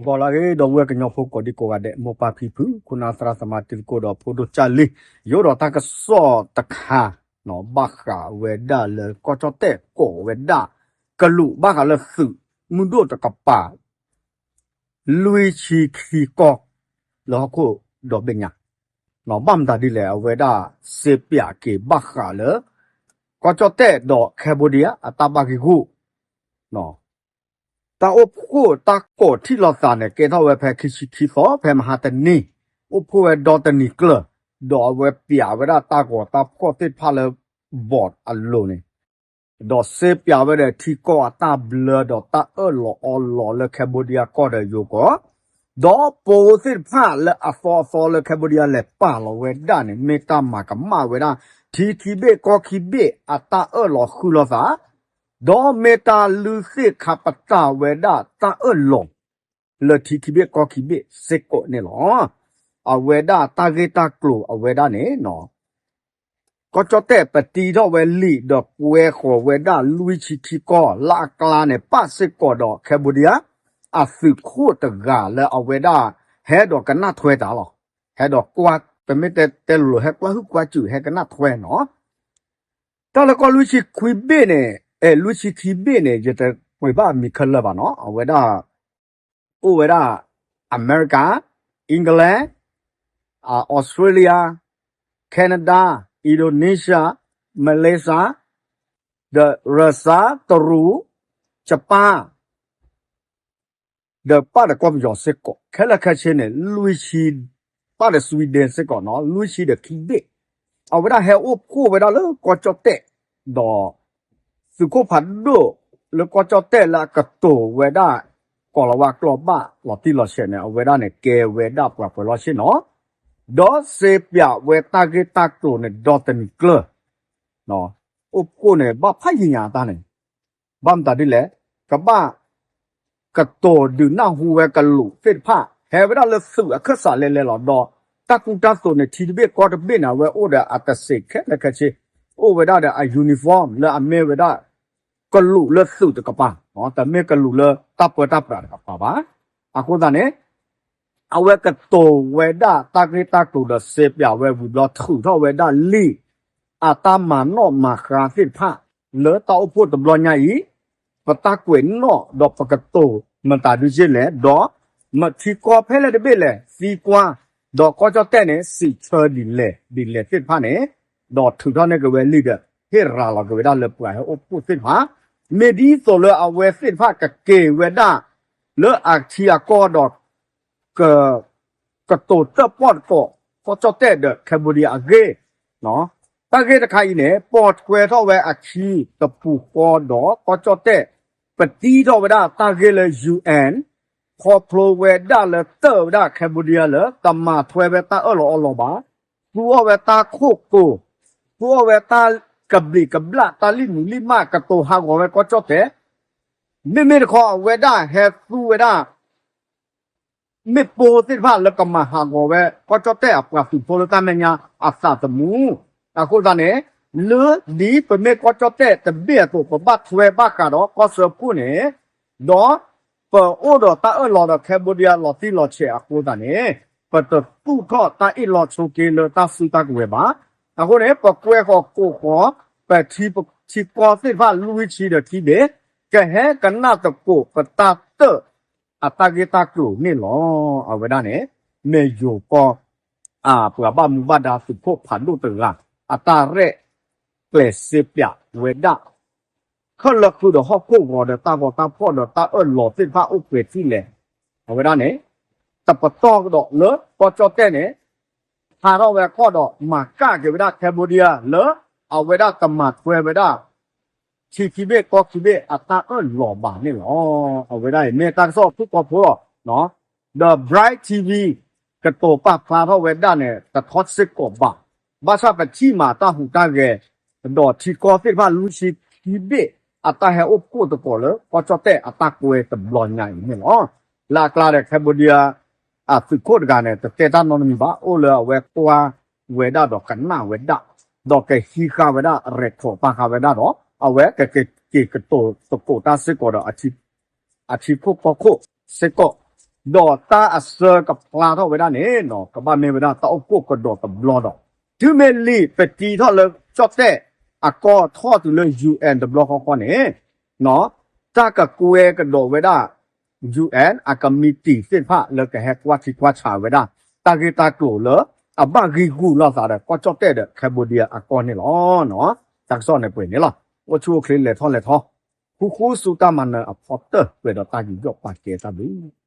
ဂီၤလၢအဂ့ၤ ဒီပုၢ်ဝဲၢ်ကညီဖိကိးဒံကိးဂၤဒဲး မိၢ်ပၢ်ဖံဖု ခိၣ်နၢ်သရၣ်သမါတံၤသကိးဒီးဖိဒိၣ်ကၢ်လံ, ယအိၣ်ဒီးတၢ်ကစီၣ်တခါ ဘၣ်ဃးဝဲဒၣ်လၢကီၢ်ကၠီၣ်တဲၣ်ကိးဝဲဒၣ် ကလူးဘၣ်ဃးလၢသုးမုၢ်ဒိၣ်တကပၤ လွံၢ်ဆံခံကီၢ် လၢဟီၣ်ခိၣ်ဒီဘ့ၣ်ညါ, ဘၣ်မတၤဒ်လဲၣ် အဝဲဒၣ်စ့ပၠးက့ၤဘၣ်ဃးလၢ ကီၢ်ကၠီၣ်တဲၣ်ဒီး Cambodia အတၢ်ဘၣ်ဂံၢ်ဂူာ် တၢ်အိၣ်ဖှိၣ်တၢ်ကိးထံၣ်လိာ်သးန့ၣ် ကဲထီၣ်ဝဲဖဲခံဆံခံသီ ဖဲမဟါတနံၤ, အိၣ်ဖှိၣ်ဝဲဒီတနံၤကျၢၤ, ဒီးအဝဲပၠးဝဲဒၣ်တၢ်ဂီၤတၢ်ဖှီၣ်သ့ၣ်တဖၣ်လၢ board အလိၤန့ၣ်, ဒီးစ့ပၠးဝဲဒီးထံကီၢ်အတၢ်ဘျၢဒီးတၢ်အၢၣ်လီၤအီလီၤလၢ Cambodia ကီၢ်ဒီးယိၤကီၢ်, ဒီးပိသ့ၣ်တဖၣ်လၢအသီအသီလၢ Cambodia လဲၤပာ်လီၤဝဲဒၣ်န့ၣ် မ့ၢ်တၢ်မၤကမၣ်ဝဲဒၣ် ထံခံဘ့ၣ်ကီၢ်ခံဘ့ၣ်အတၢ်အၢၣ်လီၤဃုလိာ်သး ဒီးမ့ၢ်တၢ်လုၢ်သ့ၣ်ခါပတာ်ဝဲဒၣ်တၢ်အၢၣ်လီၤ လၢထံခံဘ့ၣ်ကီၢ်ခံဘ့ၣ်စ့ၢ်ကီးန့ၣ်လီၤ. အဝဲဒၣ်တၢ်ဂ့ၢ်တၢ်ကျိၤအဝဲဒၣ်န့ၣ် ကီၢ်ကၠီၣ်တဲၣ်ပတံထီၣ်ဝဲလံာ် ဒီးကွဲဃီၤဝဲဒၣ်လွံၢ်ဆံခံကီၢ် လၢအကျါန့ၣ် ပၣ်စ့ၢ်ကီးဒီး Cambodia အသုးခိၣ်တဂၤလၢအဝဲဒၣ် ဟဲဒီးကနၣ်ထွဲတၢ်လီၤ. ဟဲဒီးကွၢ် ပမ့ၢ်တဲတဲလိၤလိၤ ဟဲကွၢ်ဟုၣ်ကွၢ်စူၣ် ဟဲကနၣ်ထွဲနီၤ. တၢ်လၢကီၢ်လွံၢ်ဆံခွံဘ့ၣ်န့ၣ်, အဲ လွံၢ်ဆံခံဘ့ၣ်န့ၣ် ယတပှ့ၤဘၣ်မံၤခဲလၢာ်ဘၣ်နီၤ, အဝဲဒၣ် အိၣ်ဝဲဒၣ် အမဲရကၤ, England, Australia, Canada, Indonesia, Malaysia, ဒီး Russia, တရူး, Japan ဒီးပၣ်ဒီးကီၢ်ပယီၤစ့ၢ်ကီး ခဲလၢာ်ခဲဆ့န့ၣ် လွံၢ်ဆံ, ပၣ်ဒီး Sweden စ့ၢ်ကီးနီၤ လွံၢ်ဆံဒီးခံဘ့ၣ်, အဝဲဒၣ်ဟဲအိၣ်ဖှိၣ်ဝဲဒၣ်လၢကီၢ်ကၠီၣ်တဲၣ်, ဒီး သုးခိၣ်ဖးဒိၣ်လၢကီၢ်ကၠီၣ်တဲၣ်လၢအကတိၤဝဲဒၣ် ကီၤလၤဝါကျိာ်ဘၣ်လီၤတံၢ်လီၤဆဲးန့ၣ် အဝဲဒၣ်န့ၣ် ကဲဝဲဒၣ်ပှၤပၢၤလီၢ်ဆ့ၣ်နီၤ, ဒီးစ့ပၠးဝဲတၢ်ဂ့ၢ်တၢ်ကျိၤန့ၣ် ဒီတနံၤကျၢၤ အိၣ်ဖှိၣ်န့ၣ် ဘၣ်ဖးယံာ်ညါအတၢ်န့ၣ်, ဘၣ်မတၤဒ်လဲၣ်, ကဘၣ် ကတိၤဒုးနၢ်ဟူဝဲကလူးသ့ၣ်တဖၣ် ဟဲဝဲဒၣ်လၢသုးအခၢၣ်စးလဲၤလဲၤလီၤ ဒီးတၢ်ကူတၢ်သိးန့ၣ် ထံတဘ့ၣ်ကီၢ်တဘ့ၣ်န့ၣ် အဝဲအိၣ်ဒီးအတစ့းခဲလၢာ်ခဲဆ့, အိၣ်ဝဲဒၣ်ဒီးအ uniform လၢအမ့ၢ်ဝဲဒၣ် ကလူးလၢသုးတကပၤ, တမ့ၢ်ကလူးလၢတၢ်ပၢတၢ်ပြးတကပၤဘၣ်. အဃိသတးန့ၣ် အဝဲကတိၤဝဲဒၣ်တၢ်ဂ့ၢ်တၢ်ကျိၤဒီးစ့ပၠးဝဲဝံၤဘျီ ထုးထီၣ်ဝဲဒၣ်လံာ် အတၢ်မၤနီၣ်မၤဃါသ့ၣ်တဖၣ် လၢတၢ်အိၣ်ဖှိၣ်တဘျီညါအံၤ ပတၢ်ကွဲးနီၣ်ဒီးပကတိၤမတၤဒုးက့လဲၣ်, ဒီးမထံကီၢ်ဖဲလဲၣ်တဘ့ၣ်လဲၣ်သံကွၢ်, ဒီးကီၢ်ကၠီၣ်တဲၣ်န့ၣ် စံးဆၢဒ်လဲၣ်ဒ်လဲၣ်သ့ၣ်တဖၣ်န့ၣ်, ဒီးထုးထီၣ်န့ၢ်က့ၤဝဲလံာ်ဒီး ဟ့ၣ်ရၤလီၤက့ၤဝဲဒၣ်လၢပှၤဟဲအိၣ်ဖှိၣ်သ့ၣ်တဖၣ်, မ့ၢ်ဒ်သိးလၢအဝဲသ့ၣ်တဖၣ်ကက့ၤဝဲဒၣ် လၢအထံအကီၢ်ဒီး က ကတိၤတၢၣ်ပီၣ်တကိး ကီၢ်ကၠီၣ်တဲၣ်ဒီး Cambodia အဂ့ၢ်, တၢ်ဂ့ၢ်တခါအံၤန့ၣ် ပိာ်ထွဲထီၣ်ဝဲအခံတပူၤဃီဒီး ကီၢ်ကၠီၣ်တဲၣ် ပတံထီၣ်ဝဲဒၣ်တၢ်ဂ့ၢ်လၢ UN ခီဖျိဝဲဒၣ်လၢတၢၣ်ဝဲဒၣ် Cambodia လၢတမၤထွဲဝဲတၢ်အၢၣ်လီၤအီလီၤဘၣ်, သူအီၣ်ဝဲတၢ်ခိၣ်ကိၤ, သူအီၣ်ဝဲတၢ်ကဘျံးကဘျၣ် တၢ်လံၣ်မုာ်လံၣ်မၢ် ကတိၤဟးဂီၤဝဲကီၢ်ကၠီၣ်တဲၣ်, မ့မ့ၢ်တခီအဝဲဒၣ်ဟဲသူဝဲဒၣ် မ့ၣ်ပိၢ်သ့ၣ်တဖၣ်လၢကမၤဟးဂီၤဝဲ ကီၢ်ကၠီၣ်တဲၣ်အပှၤသုးဖိလၢတၢ်မဲာ်ညါအသးသမူ, အဃိသတးန့ၣ် လၢဒ်ပမ့ၢ်ကီၢ်ကၠီၣ်တဲၣ်တဘ့ၣ်အသိး ပဘၣ်ထွဲဘၣ်ဃးဒီးကီၢ်စၢဖှိၣ်န့ၣ်, ဒီးပအိၣ်ဒီးတၢ်အၢၣ်လီၤဒီး Cambodia လီၤတံၢ်လီၤဆဲးအဃိသတးန့ၣ်, ပတသူၣ်ထီၣ်တၢ်အ့ၣ်လိာ်ဆိးက့လၢတၢ်စုတၢ်ကဝဲၤဘၣ်. အဃိန့ၣ် ပကွဲဃီၤကိးဃီၤ ပထံ ထံကီၢ်သ့ၣ်တဖၣ်လွံၢ်ဆံဒီးခံဘ့ၣ် ကဟဲကနၣ်သကိးပတၢ်တၢၣ် အတၢ်ဂ့ၢ်တၢ်ကျိၤန့ၣ်လီၤ. အဝဲဒၣ်န့ၣ် မ့ၢ်ယိၤကီၢ် အပှၤဘၣ်မူဘၣ်ဒါသုးခိၣ်ဖးဒိၣ်တဂၤ အတၢ်ရဲၣ်ကျဲၤစ့ပၠးဝဲဒၣ် ခဲလၢာ်ဃုာ်ဒီးဟီၣ်ခိၣ်ဂီၤဒီးတၢ်ဂီၤတၢ်ဖီၣ်ဒီးတၢ်အၢၣ်လီၤသ့ၣ်တဖၣ်အိၣ်ပှဲၤထံၣ်လဲၣ်. အဝဲဒၣ်န့ၣ် တပတီၢ်ကဒီးလၢကီၢ်ကၠီၣ်တဲၣ်န့ၣ် ဟးထီၣ်ဝဲအခီၣ်ဒီး မၤကၣ်က့ၤဝဲဒၣ် Cambodia လၢအဝဲဒၣ်တမၤထွဲဝဲဒၣ် ထံခံဘ့ၣ်ကီၢ်ခံဘ့ၣ်အတၢ်အၢၣ်လီၤဘၣ်န့ၣ်လီၤ. အဝဲဒၣ်အံၤမ့ၢ်တၢ်ကစီၣ်ဖုၣ်ကိာ်ဖိလီၤ. ဒီး Bright TV ကတိၤပာ်ဖျါထီၣ်ဝဲဒၣ်န့ၣ် တထီၣ်စ့ၢ်ကီးဘၣ်. ဘၣ်ဆၣ်ပထံၣ်မးတၢ်ဟူးတၢ်ဂဲၤ ဒီးထံကီၢ်သ့ၣ်တဖၣ်လွံၢ်ဆံခံဘ့ၣ် အတၢ်ဟဲအိၣ်ဖှိၣ်သကိးလၢ ကီၢ်ကၠီၣ်တဲၣ်အတၢ်ကွဲတဘျီညါအံၤန့ၣ်လီၤ. လၢအကျါဒီး Cambodia အသုးခိၣ်တဂၤန့ၣ် တတဲတၢ်နီတမံၤဘၣ်, အိၣ်လၢအဝဲကွၢ်ဝဲဒၣ်ဒီးကနၣ်ဝဲဒၣ်, ဒီးကဟံးဃာ်ဝဲဒၣ် record ပာ်ဃာ်ဝဲဒၣ်ဒီး အဝဲကက့ၤကတိၤသကိးတၢ်စ့ၢ်ကီးဒီး အထံဖိကီၢ်ဖိစ့ၢ်ကီး ဒီးတၢ်အစၢကဖျါထီၣ်ဝဲဒၣ်န့ၣ် ကဘၣ်မ့ၢ်ဝဲဒၣ်တၢ်အိၣ်ဖှိၣ်ကဒီးတဘျီဒီး တုၤမ့ၢ်လံာ်ပတံထီၣ်လၢကၠီၣ်တဲၣ်အကီၢ်ထီၣ်တုၤလၢ ယူၣ်အဲၣ် တဘျီဃီဃီန့ၣ် တၢ်ကကွဲကဒီးဝဲဒၣ် ယူၣ်အဲၣ် အကမံးတံာ်သ့ၣ်တဖၣ်လၢကဟဲကွၢ်ထံကွၢ်ဆးဝဲဒၣ် တၢ်ဂ့ၢ်တၢ်ကျိၤလၢ အဘၣ်ဂံာ်ဂူာ်လိာ်သးဒီးကီၢ်ကၠီၣ်တဲၣ်ဒီး Cambodia အကီၢ်န့ၣ်လီၤ. တၢ်ကစီၣ်န့ၣ်ပှဲၤန့ၣ်လီၤ. အိၣ်ဆူၣ်အိၣ်ချ့လဲၤထီၣ်လဲၤထီ ဃူဃူဆူတၢ်မၤနၢၤအဖီတၢၢ် ပှဲၤဒီးတၢ်ယူးယီၣ်ပာ်ကဲတၢ်ဘျုး